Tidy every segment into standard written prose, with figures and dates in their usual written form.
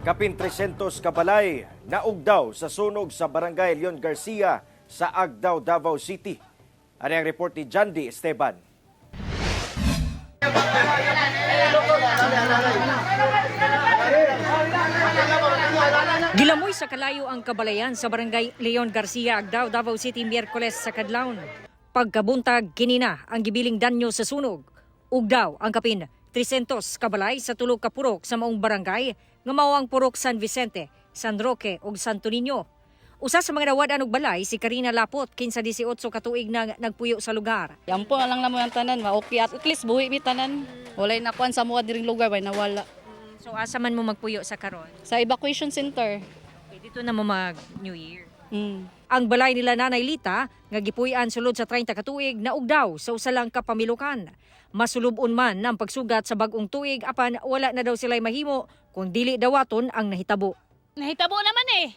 Kapin 300 kabalay naugdaw sa sunog sa Barangay Leon Garcia sa Agdao, Davao City. Ano ang report ni Jandy Esteban? Gilamoy sa kalayo ang kabalayan sa Barangay Leon Garcia, Agdao, Davao City, Miyerkules sa kadlawon. Pagkabuntag, kinina ang gibiling danyo sa sunog. Ugdaw ang kapin 300 kabalay sa tulo ka purok sa maong barangay nga mao ang Purok San Vicente, San Roque ug Santo Niño. Usa sa mga nawad-an og balay si Karina Lapot, kinsa 18 ka tuig nang nagpuyo sa lugar. Yampo na lang namo ang tanan, ma-okay at least buhi mi tanan. Walay nakuan sa mga diring lugar bay nawala. So asa man mo magpuyo sa karon? Sa evacuation center. Okay, dito na mo mag New Year. Ang balay nila Nanay Lita nga gipuy-an sulod sa 30 ka tuig naugdaw sa usa lang ka pamilukan. Masulub-on man ang pagsugat sa bag-ong tuig, apan wala na daw sila'y mahimo kung dili dawaton ang nahitabo. Nahitabo naman eh.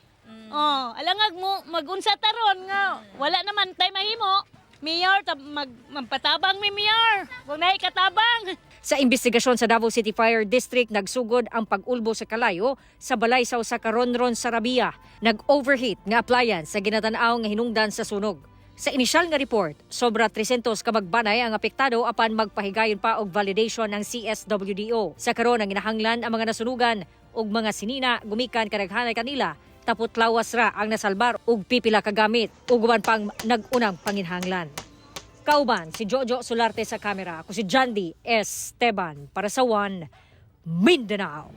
Oh, alangag mo magunsa taron nga wala naman tay mahimo. Mayor tab, magpatabang mi, mayor. Kung naay katabang. Sa investigasyon sa Davao City Fire District, nagsugod ang pag-ulbo sa kalayo sa balay sa usa ka ronron sa Rabia. Nag-overheat nga appliance sa ginatan-aw nga hinungdan sa sunog. Sa inisyal nga report, sobra 300 ka magbanay ang apektado, apan magpahigayon pa og validation ang CSWDO. Sa karon, ang ginahanglan ang mga nasunugan og mga sinina gumikan kadaghanay kanila, tapot lawas ra ang nasalbar ug pipila ka gamit ug uban pang nag-unang panginhanglan. Kauban si Jojo Solarte sa kamera. Ako si Jandy Esteban para sa One Mindanao.